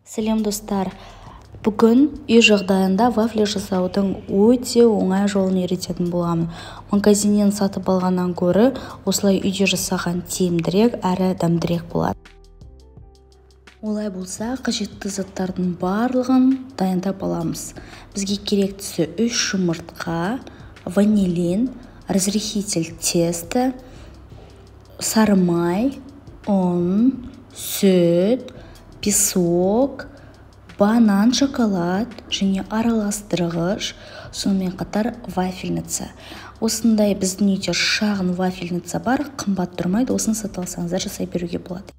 Сәлем достар! Бүгін үй жағдайында вафли жасаудың өте оңай жолын үйрететін боламын. Магазиннен сатып алғаннан гөрі осылай үйде жасаған тиімдірек әрі дәмдірек болады. Олай болса, қажетті заттардың барлығын дайындап аламыз. Бізге керектісі 3 жұмыртқа, ванилин, разрыхлитель теста, сары май, ұн, сүт, песок, банан, шоколад және араластырғыш, сонымен қатар вафельница. Осындай біздің үйде шағын вафельница бар, қымбат тұрмайды, осыны сатып алсаңыздар жасай беруге болады.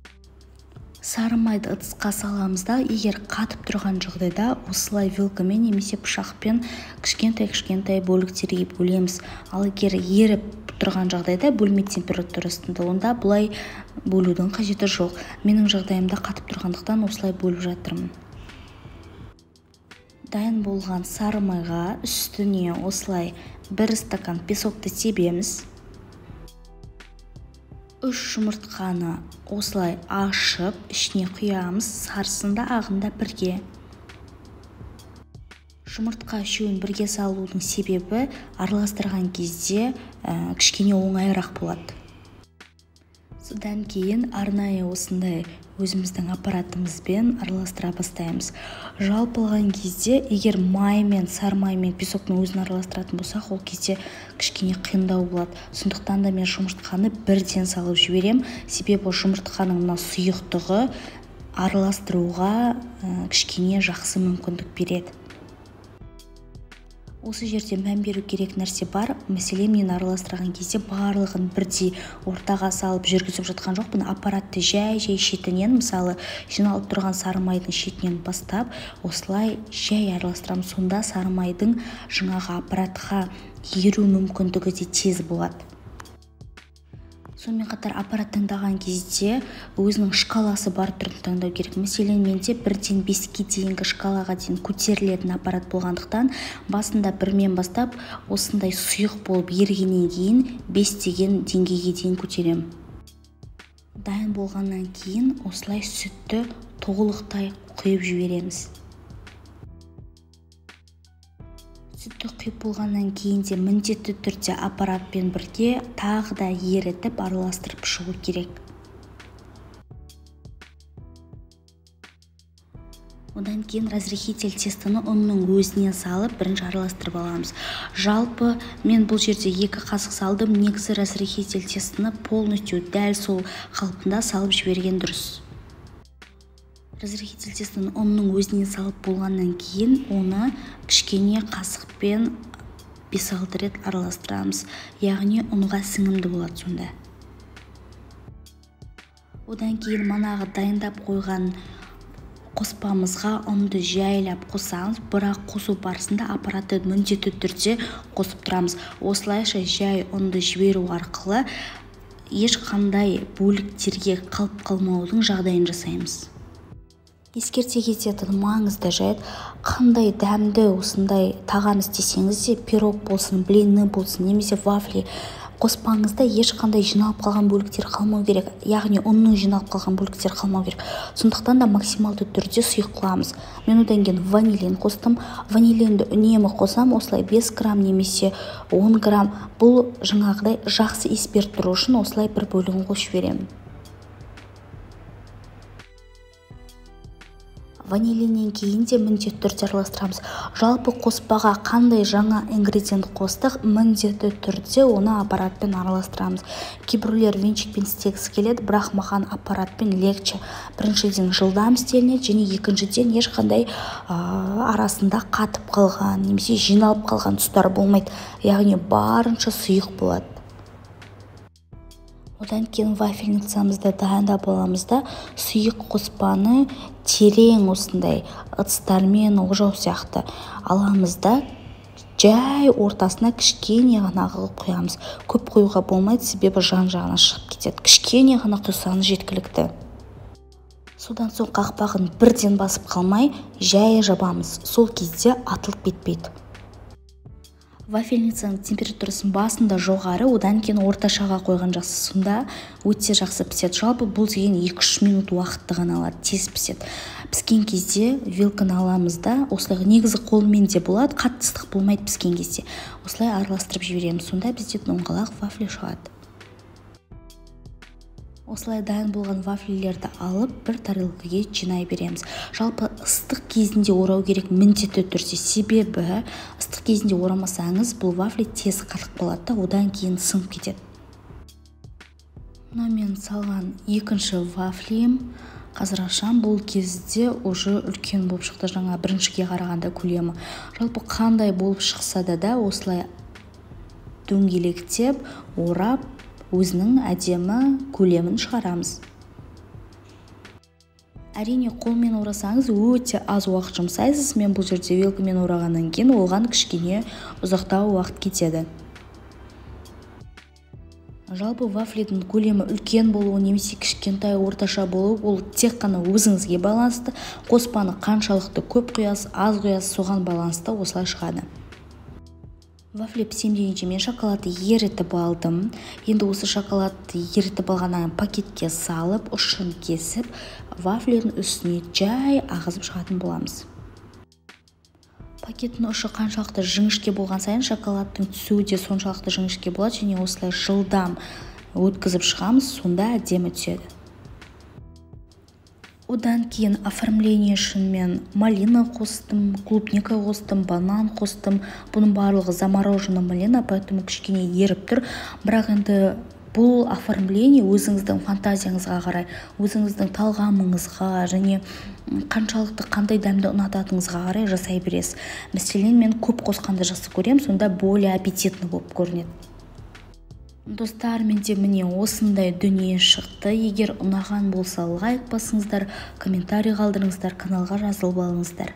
Сары майды ыдысқа саламыз да, егер қатып тұрған жағдайда осылай вилкамен немесе пышақпен кішкентай-кішкентай бөліктерге бөлеміз. Ал егер еріп тұрған жағдайда бөлме температурасында, онда бұлай бөлудің қажеті жоқ. Менің жағдайымда қатып тұрғандықтан осылай бөліп жатырмын. Дайын болған сары майға үстіне осылай 1 стакан песокты себеміз. 3 жұмыртқаны осылай ашып, ішіне құямыз, сарысын да ағын да бірге. Жұмыртқа үшеуін бірге салудың себебі араластырған кезде кішкене оңайырақ болады. Содан кейін арнайы осындай өзіміздің аппаратымызбен араластыра бастаймыз. Жалпы алған кезде, егер май мен сары май мен песоктың өзін араластыратын болсақ, ол кезде кішкене қиындау болады. Сондықтан да мен жұмыртқаны бірден салып жіберем, себебі жұмыртқаның мына сұйықтығы араластыруға кішкене жақсы мүмкіндік береді. Осы жерде мән беру керек нәрсе бар. Мәселен, мен араластырған кезде барлығын бірдей ортаға салып жүргізіп жатқан жоқпын. Аппаратты жай-жай шетінен, мысалы, жиналып тұрған сары майдың шетінен бастап, осылай жай араластырамын. Сонда сары майдың жаңағы аппаратқа еру мүмкіндігі де тез болады. Сонымен қатар аппарат таңдаған кезде өзінің шкаласы бар түрін таңдау керек. Мәселен, менде 1-ден 5-ке дейінгі шкалаға дейін көтерілетін аппарат болғандықтан, басында 1-мен бастап осындай сұйық болып ергеннен кейін 5 деген деңгейге дейін көтеремін. Дайын болғаннан кейін осылай сүтті толықтай құйып жібереміз. Сүтті құйып болғаннан кейін де міндетті түрде аппаратпен бірге тағы да ерітіп араластырып шығу керек. Одан кейін разрыхлитель тестаны ұнның өзіне салып бірінші араластырып аламыз. Жалпы мен бұл жерде 2 қасық салдым. Негізі разрыхлитель тестаны полностью дәл сол қалпында салып жіберген дұрыс. Разрыхлитель тестаны ұнның өзіне салып болғаннан кейін оны кішкене қасықпен 5-6 рет араластырамыз. Яғни ұнға сіңімді болады сонда. Одан кейін манағы дайындап қойған қоспамызға ұнды жайлап қосамыз, бірақ қосу барысында аппаратты міндетті түрде қосып тұрамыз. Осылайша жай ұнды жіберу арқылы ешқандай бөліктерге қалып қалмаудың жағдайын жасаймыз. Ескерте кететін маңызды жайт, қандай дәмді осындай тағам істесеңіз де, пирог болсын, блины болсын, немесе вафли, қоспаңызда ешқандай жиналып қалған бөліктер қалмау керек. Яғни ұнның жиналып қалған бөліктер қалмау керек. Сондықтан да максималды түрде сұйық қыламыз. Мен одан кейін ванилин қостым. Ванилинді үнемі қосам, осылай 5 грамм немесе 10 грамм. Бұл жаңағыдай жақсы иіс беріп тұру үшін осылай бір бөлігін қосып жіберемін. Ванилиннен кейін де міндетті түрде араластырамыз. Жалпы қоспаға қандай жаңа ингредиент қостық, міндетті түрде оны аппаратпен араластырамыз. Кейбіреулер венчикпен істегісі келеді, бірақ маған аппаратпен легче. Біріншіден, жылдам істелінеді, және екіншіден, ешқандай арасында қатып қалған немесе жиналып қалған тұстар болмайды. Яғни барынша сұйық болады. Одан кейін вафельницамызды дайындап аламыз да, сұйық қоспаны терең осындай ыдыстармен ожау сияқты аламыз да, жай ортасына кішкене ғана қылып құямыз. Көп құюға болмайды, себебі жан-жағына шығып кетеді. Кішкене ғана құйсаңыз жеткілікті. Содан соң қақпағын бірден басып қалмай, жай жабамыз. Сол кезде атылып кетпейді. Вафельницаның температурасын басында жоғары, одан кейін орташаға қойған жақсы. Сонда өте жақсы піседі. Жалпы бұл деген 2-3 минут уақытты ғана алады, тез піседі. Піскен кезде вилканы аламыз да, осылай, негізі қолмен де болады, қатты ыстық болмайды піскен кезде. Осылай араластырып жібереміз, сонда бізде доңғалақ вафли шығады. Осылай дайын болған вафлилерді алып, бір тарелкаге жинай береміз. Жалпы ыстық кезінде орау керек міндетті түрде, себебі ыстық кезінде орамасаңыз, бұл вафли тез қатып қалады да, одан кейін сынып кетеді. Мына мен салған екінші вафлиім. Қазір ашам, бұл кезде уже үлкен болып шықты, жаңа біріншіге қарағанда көлемі. Жалпы қандай болып шықса да осылай дөңгелектеп орап, өзінің әдемі көлемін шығарамыз. Әрине, қолмен орасаңыз өте аз уақыт жұмсайсыз. Мен бұл жерде вилкамен орағаннан кейін оған кішкене ұзақтау уақыт кетеді. Жалпы вафлидің көлемі үлкен болуы немесе кішкентай, орташа болуы ол тек қана өзіңізге байланысты. Қоспаны қаншалықты көп құясыз, аз құясыз, соған байланысты осылай шығады. Вафли пісем дегенше мен шоколадты ерітіп алдым. Енді осы шоколадты ерітіп алғаннан кейін пакетке салып, ұшын кесіп, вафлидің үстіне жай ағызып шығатын боламыз. Пакеттің ұшы қаншалықты жіңішке болған сайын шоколадтың түсуі де соншалықты жіңішке болады, және осылай жылдам өткізіп шығамыз, сонда әдемі түседі. Одан кейін оформление үшін мен малина қостым, клубника қостым, банан қостым. Бұның барлығы замороженный малина, поэтому кішкене еріп тұр. Бірақ енді бұл оформление өзіңіздің фантазияңызға қарай, өзіңіздің талғамыңызға және қаншалықты қандай дәмді ұнататыныңызға қарай жасай бересіз. Мәселен, мен көп қосқанды жақсы көремін, сонда более аппетитный болып көрінеді. Достар, менде міне осындай дүние шықты. Егер ұнаған болса, лайк басыңыздар, комментарий қалдырыңыздар, каналға жазылып алыңыздар.